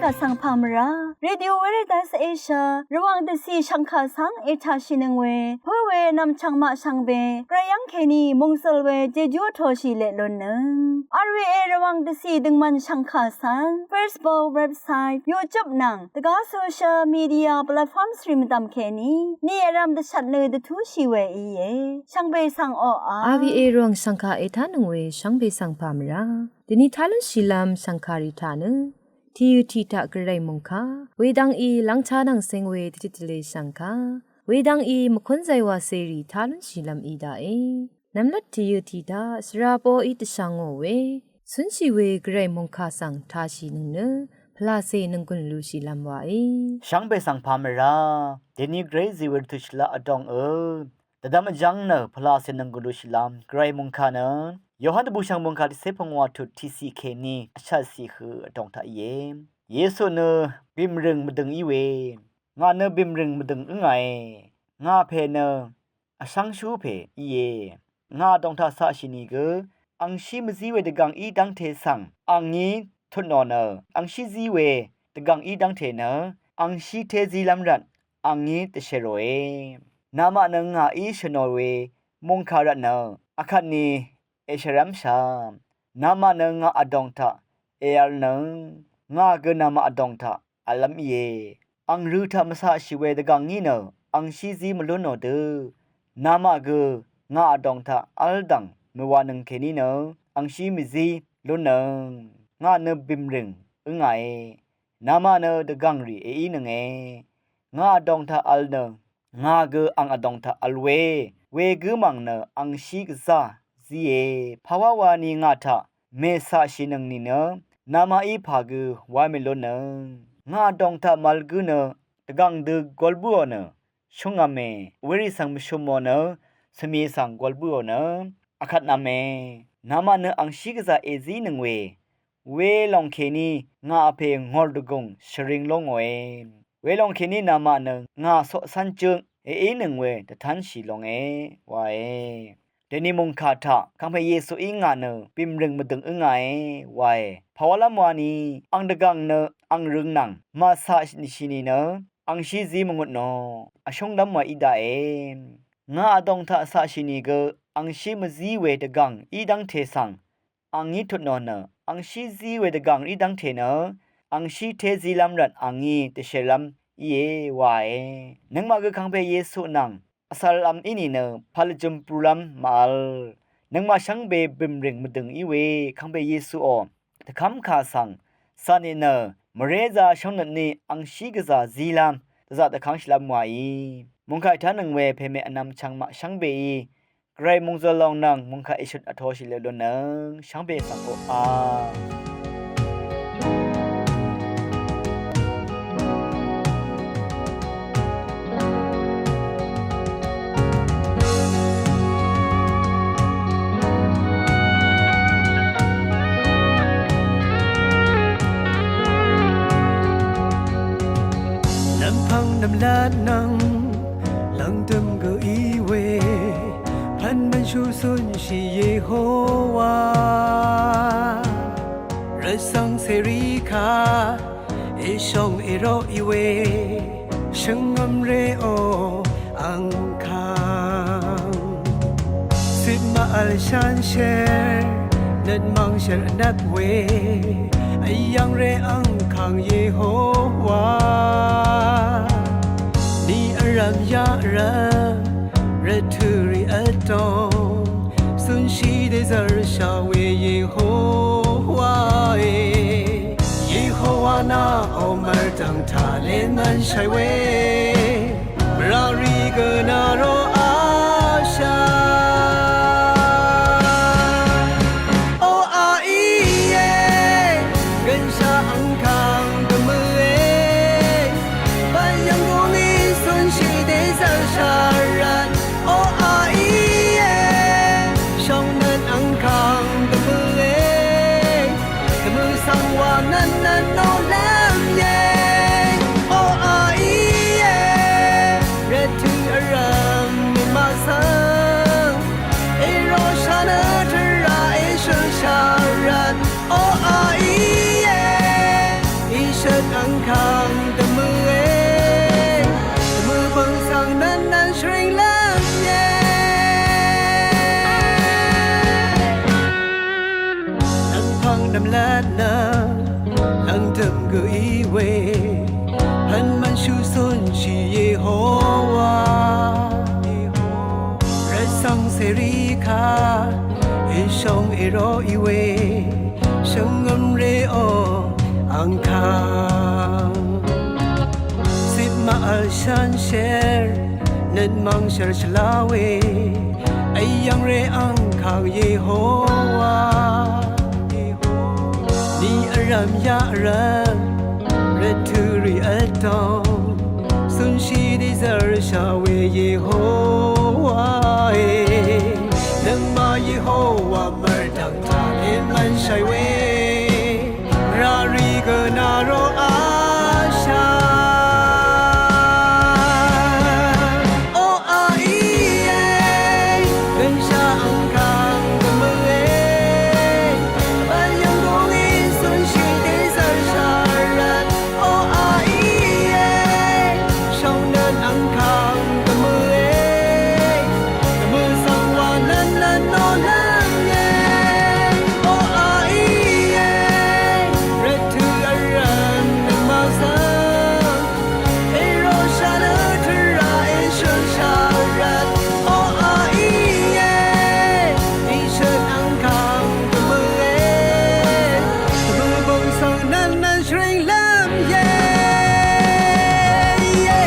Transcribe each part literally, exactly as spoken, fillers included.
Vsvng pà mvrá Radio Veritas Asia Rvwàng dvcì shv̀ngkà svng ètàshìnøng we pǿ we nv̀mchv̀ng maq shvngbe gvray yv́ng kèní mòngsøl we jejú vtōshì leq lúnnøng. R V A Rvwàng dvcì døngmvn shv̀ngkà svng Facebook, website, YouTube nvng dvgá social media platforms rì mvdv̀m kèní ni vrv̄m dvshvt nø dvtúshì we íe. Shvngbe svng oqà. R V A Rvwàng shv̀ngkà ètánøng we shvngbe svng pà mvrá dvni tá lúnshìlv́m shv̀ngkàrì taq nø tìyø̀ tì taq gvray mòngkà wedvng í lv́ngchá nvng seng we dvjøt dvlē shv̀ngkà wedvng í mvkúnzay wàcèrì tá lúnshìlv́m í daqe. Nvmlat tìyø̀ tì taq svra poqí dvshà ngò we cúnshì we gvray mòngkà svng tāshìnøng nø pvlacè nònggùn lushìlv́m wàe. Shvngbe svng pà mvrá dvni gvray zì we dvtø̀ shvlaq vdòngø dvdvm vjv́ng nø pvlacè nònggùn lushìlv́m gvray mòngkà nø Yohan dvbùshv̀ng mòngkà tiqcé pungwà tut tiqciq kèní vshvtciq høq vdòng taq íe. Yesu nø bìmrø̀ng mvdø̀ng í we, ngà nø bìmrø̀ng mvdø̀ng ǿngàe. Ngà pè nø vshv́ngshú pè íe. Ngà vdòng taq caqshì nìgø angshí mvzí we dvgv̀ng í dv́ngte svng angí tut nò nø angshí zí we dvgv̀ng í dv́ngte nø angshí té zílv́m rvt angí dvshèròe. Namaq nø ngàí shø̀nò we mòngkà rvt nø akvt ni èshvrv́mshà. Namaq nø ngà vdòng taq èvlnøng, ngà gø namaq vdòng taq vllv́m íe. Ang rø taq mvcaqshì we dvgv̀ng ngí nø angshí zí mvlún nò dø namaq gø ngà vdòng taq v́ldv̀ng mø̀wanøng kèní nø angshí mvzí lúnnøng. Ngà nø bìmrø̀ng ǿngàe. Namaq nø dvgv̀ngrì èínønge. Ngà vdòng taq vl nø ngà gø ang vdòng taq vl we, wegǿ mv̀ng nø angshí gvzà zíe. Pàwá wani ngà taq mècaqshìnøng nìnø namaqí pà gø wá mèlúnnøng. Ngà vdòng taq mvl gǿ nø dvgv̀ng dø gol bǿò nø shúngv̄me. Werì svng mvshùmò nø svmi svng gol bǿò nø akvtnv̄me. Namaq nø angshí gvzà èzínøng we welòng kèní ngà vpè ngòr dvgùng shvring lóngòe. Welòng kèní namaq nø ngà coqcv́n jǿng èínøng we dvtánshì longe wae. Dèni mòngkà taq kàngpè Yesuí ngà nø bìmrø̀ng mvdø̀ng ǿngàe wae. Pàwálv́m wani ang dvgv̀ng nø ang røng nvng màcaqshì nìnø angshí zí mvngut nò vshúnglv́m wa í daqe. Ngà vdòng taq caqshì nìgø angshí mvzí we dvgv̀ng í dv́ngte svng angí tut nò nø angshí zí we dvgv̀ng í dv́ngte nø angshí té zílv́m rvt angí dvshèrlv́m íe wae. Nøngmaq gø kàngpè Yesu nvng vcv̄llv́m í nìnø pàlvjø̄m brulv́m màvl. Nøngmaq shvngbe bìmrø̀ng mvdø̀ng í we kàngpè Yesuò dvkv́mkà svng cà nìnø mvrézā shóngnøtní angshí gvzà zílv́m dvzaq dvkv́ngshìlv́m wàí. Mòngkà ètánøng we pèmè vnvm chvngmaq shvngbeí gvray mòngzø̀l lòng nvng mòngkà èshøt vtoshì lvlunøng shvngbe svng oqà. Nvmpvng nvmlat nvng lv̀ngdø̀m gø í we pv̀n mv̀nshú cúnshì Yehowa. Rvcv̀ng cèrì kà èshòng èroq í we shvngø̀mré ò angkàng. Cit màvl shànshér nøt mv̀ngshèr vnvp we vyv̀ngré angkàng Yehowa. Ni vrv̀m yaq vrv̀m rvtø̀ rì vdòng cúnshì dèzv̀rshà we Yehowae. Yehowa nà ò mvrdv̀ng taq lèmvnshàì we mvrà rì gø nà ro vshà. Oqà íe gønshaq angkàng dvmø̄e. Bv̀n yv̀nggùngí cúnshì dèzv̀rshà rvt oqà íe. Shóngnøt angkàng dvmø̄e. Dvmø̄ svng wa nøt nøt nolv́m íe. Oqà íe rvtø̀ vrv̀m Døt angkang dvmø e, dvmø bøng svng nvn nvn shvring lvm ye. Nvn pvng dvmlat nvng, nvng dvm gø i we, pvn mvn shu sun shi Yehowa. Rvt svng seri ka, e shong e ro i we. Shvngøm re o angkang. Sip ma al shan sher, nvt mang sher shlawe. Ayang re angkang Yehowa. Ni aram ya aram, rvt tu ri al tong. Sun shi di zar sha we Yehowa e. Nvng ma Yehowa mvrdvng ta e mvn shai we. Rari gø na ro a sha. O a i e, gøn sha angkang gø mø e. Bal yvng gong i sun shi de zar sha rat. O a i e, shong nøn angkang gø mø e. Gø mø svng wa nøn nøn no nøn e. O a i e, rvt tø vrvm nøngmaq svng. Ero sha nø tø ra e shøn sha rat. O a i e, i shøn angkang gø mø e. Gø mø bøng svng nøn nøn shvring lvm ye. Ye.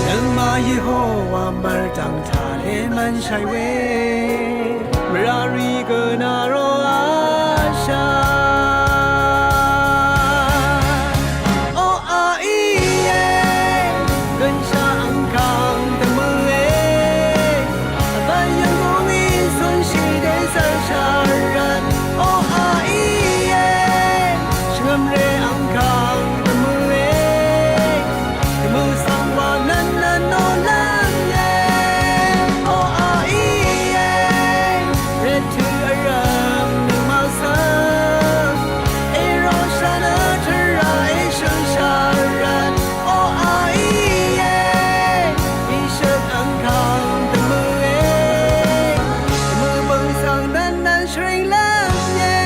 Nøngmaq Yehowa mvrdvng taq lè mvnshai we. Mvrari gø na ro a sha. O a i e, gøn sha angkang dvmø e. Vbal yvng gong i sun shi de sar sha rat. O a i e, shvngøm re angkang dvmø e. Dvmø svng wa nøn nøn no lvm ye. O a i e, rvt tø vrvm nøngmaq svng. Ero sha nø tø ra e shøn sha rat. O a i e, i shøn angkang dvmø e. Dvmø bøng svng nøn nøn shvring lvm ye.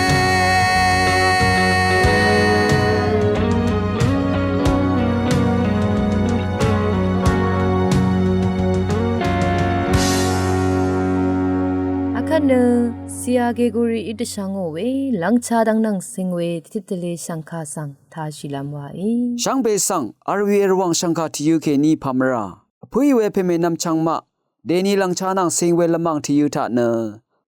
Akvt nø Siya Geguri í dvshvngò we lvngcha dvng nvng sing we titvle shvngka svng tashì lvm wa e. Shvngbe svng arwi arwang shvngka tvyø̄ kèní pamvra vpǿì we pème nvmchvng maq dèni lvngcha nvng sing we lvmàng tvyø̄ taq nø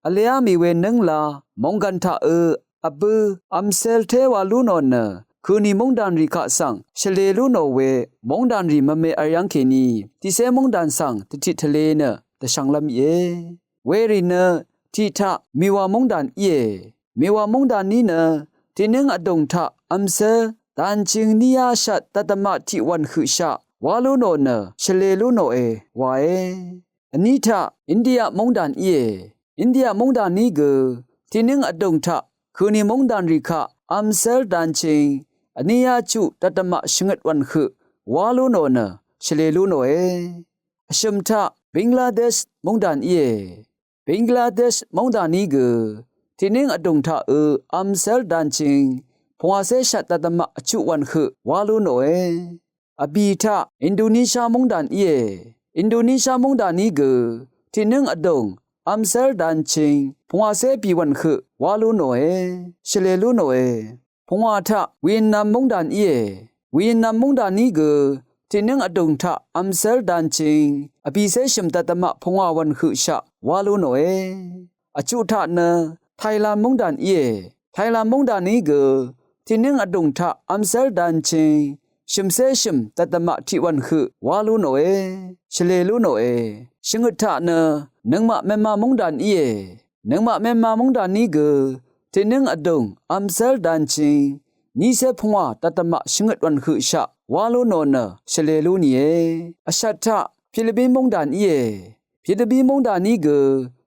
vleá mì we nǿngla mònggv̀n taq ø vbø̄ vmsel té wa lú nò nø køni móngdànrì kaq svng shvlē lú nò we móngdànrì mvme vryv́ng kèní tiqcé móngdàn svng dvtit tvle nø dvshvnglv́m íe. Werì nø tiq taq Mìwà móngdàn íe. Mìwà móngdàn ní nø tiqnǿng vdùng taq vmsel danching níyá shat dvdvmaq tiqwv̀n høqshaq wá lú nò nø shvlē lú nòe wae. Vní taq India móngdàn íe. India móngdàn ní gø tiqnǿng vdùng taq køni móngdànrì kaq vmsel danching vníyá chuq dvdvmaq shvngøt wv̀n høq wá lú nò nø shvlē lú nòe. Vshø̀m taq Bangladesh móngdàn íe. Bangladesh móngdàn ní gø tiqnǿng vdùng taq ø vmsel danching pungwàcé shat dvdvmaq vchuq wv̀n høq wá lú nòe. Vbì taq Indonesia móngdàn íe. Indonesia móngdàn ní gø tiqnǿng vdùng vmsel danching pungwàcé bì wv̀n høq wá lú nòe. Shvlē lú nòe. Pungwà taq Vietnam móngdàn íe. Vietnam móngdàn ní gø tiqnǿng vdùng taq vmsel danching vbìcé shø̀m dvdvmaq pungwà wv̀n høqshaq wá lú nòe. Vchuq taq nø Thailand móngdàn íe. Thailand móngdàn ní gø tiqnǿng vdùng taq vmsel danching shø̀mcé shø̀m dvdvmaq tiqwv̀n høq wá lú nòe. Shvlē lú nòe. Shvngøt taq nø nøngmaq Myanmar móngdàn íe. Nøngmaq Myanmar móngdàn ní gø tiqnǿng vdùng v̄mzv́r dānching nícé pungwà dvdvmaq shvngøt wv̀n høqshaq wá lú nò nø shvlē lú nìe. Vshvt taq Philippin móngdàn íe. Philippin móngdàn ní gø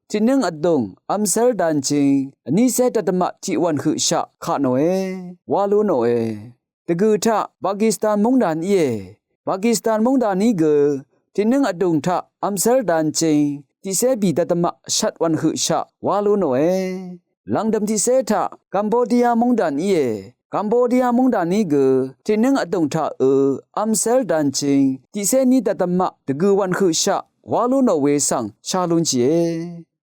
tiqnǿng vdùng v̄mzv́r dānching vnícé dvdvmaq tiq wv̀n høqshaq kaq nòe, wá lú nòe. Dvgø̀ taq Pakistan móngdàn íe. Pakistan móngdàn ní gø tiqnǿng vdùng taq v̄mzv́r dānching tiqcé bì dvdvmaq shvt wv̀n høqshaq wá lú nòe. Lv̀ngdø̀m tiqcé taq Cambodia móngdàn íe. Cambodia móngdàn ní gø tiqnǿng vdùng taq ø v̄mzv́r dānching tiqcé ní dvdvmaq dvgø̀ wv̀n høqshaq wá lú nò we svng shá lúnshìe.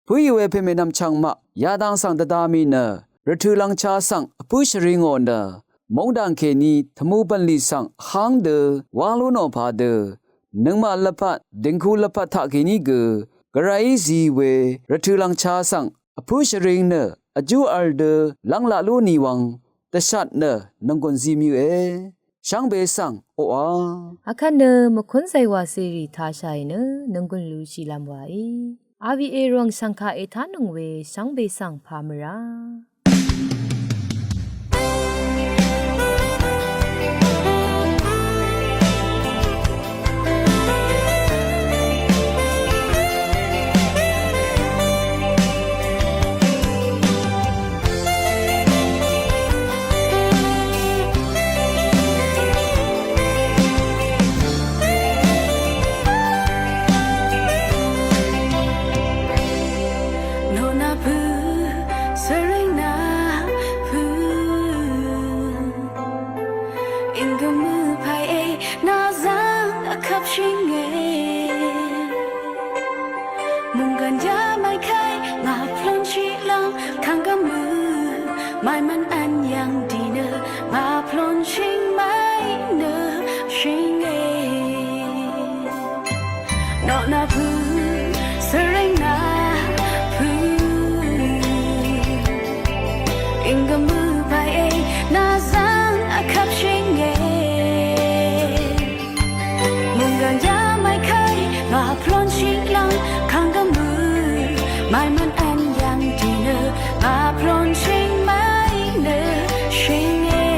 Pǿì we pèmènvm chv̀ngmaq yadang svng dvda mì nø rvtø̀ lv̀ngcha svng vpǿ shvri ngò nø móngdàn kèní tvmū bv̀nlì svng vháng dø wá lú nò pà dø nøngmaq lvpat dìngku lvpat taqkèní gø gvrayí zi we rvtø̀ lv̀ngcha svng vpǿ shvring nø vjú v̄l dø lv́ng laq lú nì wvng dvshat nø nònggùn zi mø̀e. Shvngbe svng oqà vkvt nø mvkún zaywà cèrì tāshàì nø nònggùn lushìlv́m wàí. R V A Rvwàng shv̀ngkà ètánøng we shvngbe svng pà mvrá. Nona pø̄, svrøng na pø̄. Ing gø mø pay e, na zang a køp shing e. Munggan ya may kay, nga plon shi lang, kang gø mø. May man an yang di nø, nga plon shing may nø, shing e. Nona pø̄, svrøng na pø̄. Ing gø mø pay e, na zang a køp shing e. Munggan ya may kay, nga plon shing lang, kang gø mø. May man an yang di nø, nga plon shing may nø, shing e.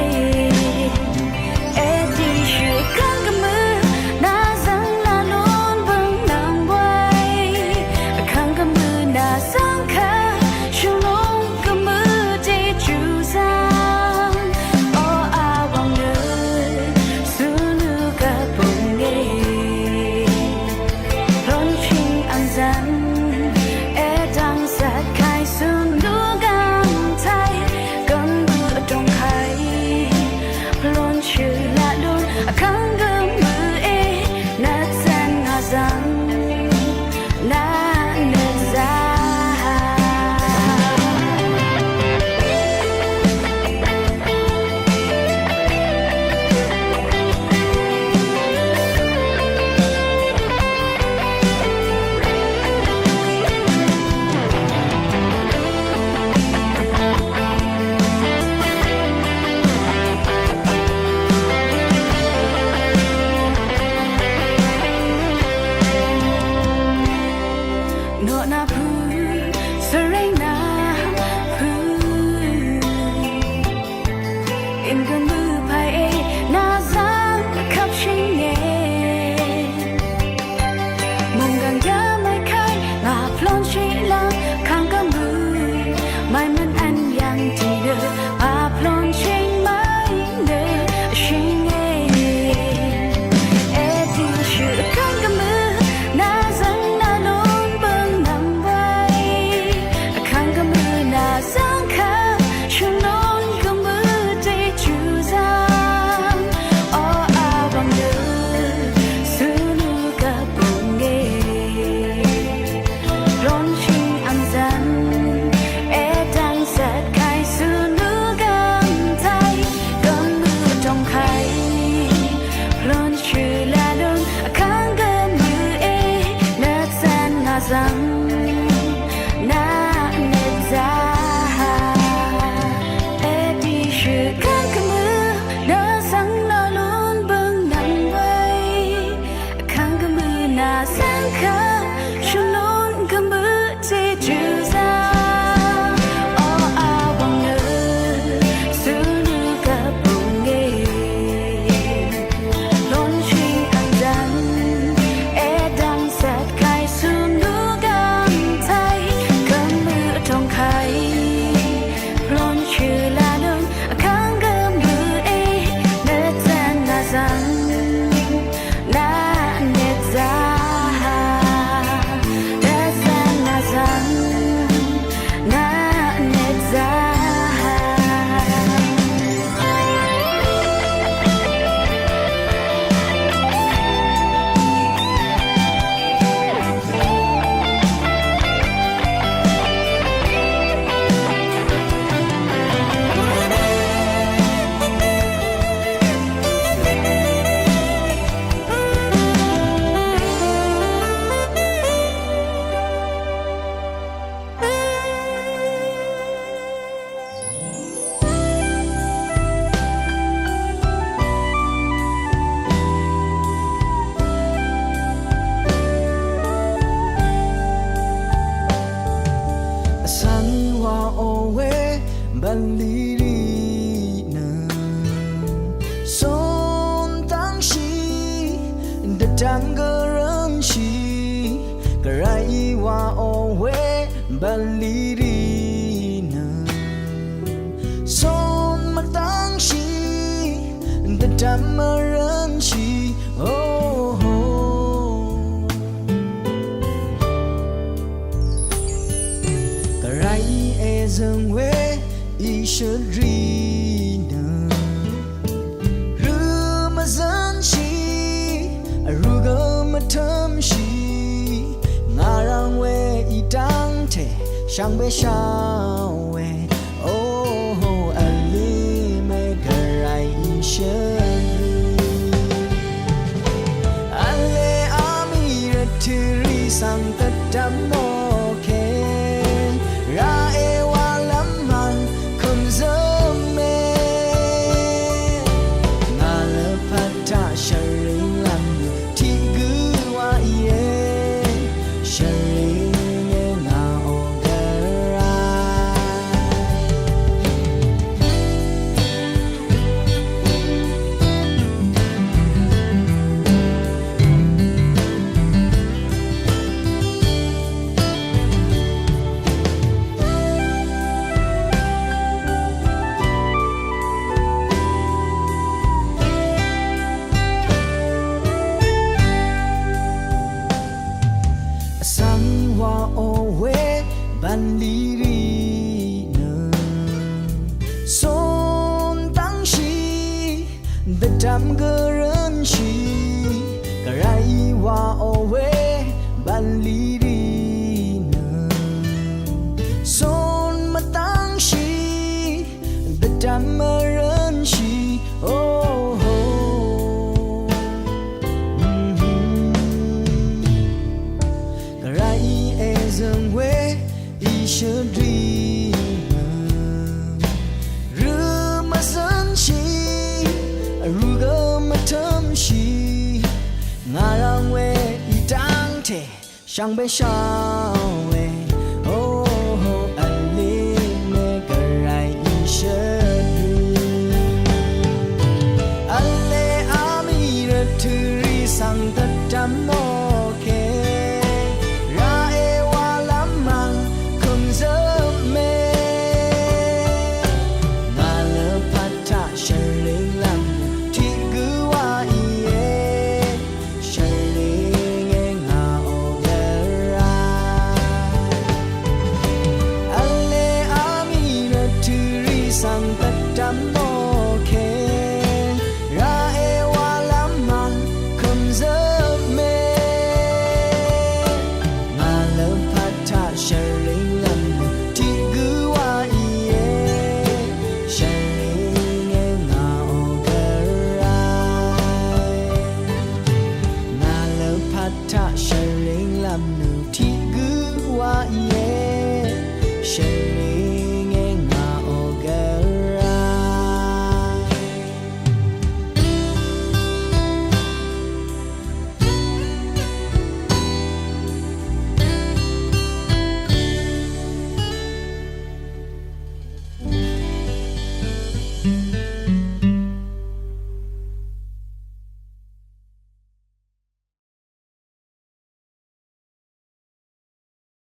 Edi shø kang gø mø, na zang la lun bøng nang way. Kang gø mø, na zang ka, shø lung gø mø, de ju zang. O a wang nø, sunu gø bøng e. Plon shing ang zang, e dang sat kay sunu gø tay, gø mø dong kay. Plon shø la lun, a kang gø mø e, na zang a zang, na nø zang. Nona pø̄, svrøng na pø̄. Ing gø mø pay e, na zang a køp shing e. Munggan ya may kay, nga plon shing lang, kang gø mø. May man an yang di nø, nga plon shing may nø, shing e. Edi shø kang gø mø, na zang la lun bøng nang way. Kang gø mø, na zang ka, shø lun gø mø, de ju zang. O a wang nø, sunu gø bøng e. Plon shing ang zang, e dang sat kay sunu bv̀nlì rì nø cún tangshì dvdvm gvrønshì gvray wàò we bv̀nlì rì nø cún mvtangshì dvdvm mvrønshì. Oho. Gvray èzø̀ng we ìshøtrì nø rø mvzønshì vrú gø mvtømshì ngà rvng we í dv́ngte shvngbe shá we. Oho, vlí mè gvray ìshøtrì. Vle amì rvtø̀rì svng dvdvm mòke. Ra èwà lv́m mvng kø̀m zø̀me. Ngà lvpat taq shvring lv́m tiq gø wa íe. Shvring e ngà o gvray. Vsvng wàò we bv̀nlì rì nø cún tangshì dvdvm gvrønshì gvray wàò we bv̀nlì rì nø cún mvtangshì dvdvm mvrønshì. Oho. Gvray èzø̀ng we ìshøtrì nø rø mvzønshì vrú gø mvtømshì ngà rvng we í dv́ngte shvngbe shá we. Oho, vlí mè gvray ìshøtrì. Vle amì rvtø̀rì svng dvdvm mòke. Ra èwà lv́m mvng kø̀m zø̀me. Ngà lvpat taq shvring lv́m tiq gø wa íe. Shvring e ngà o gvray. Vle amì rvtø̀rì svng dvdvm mò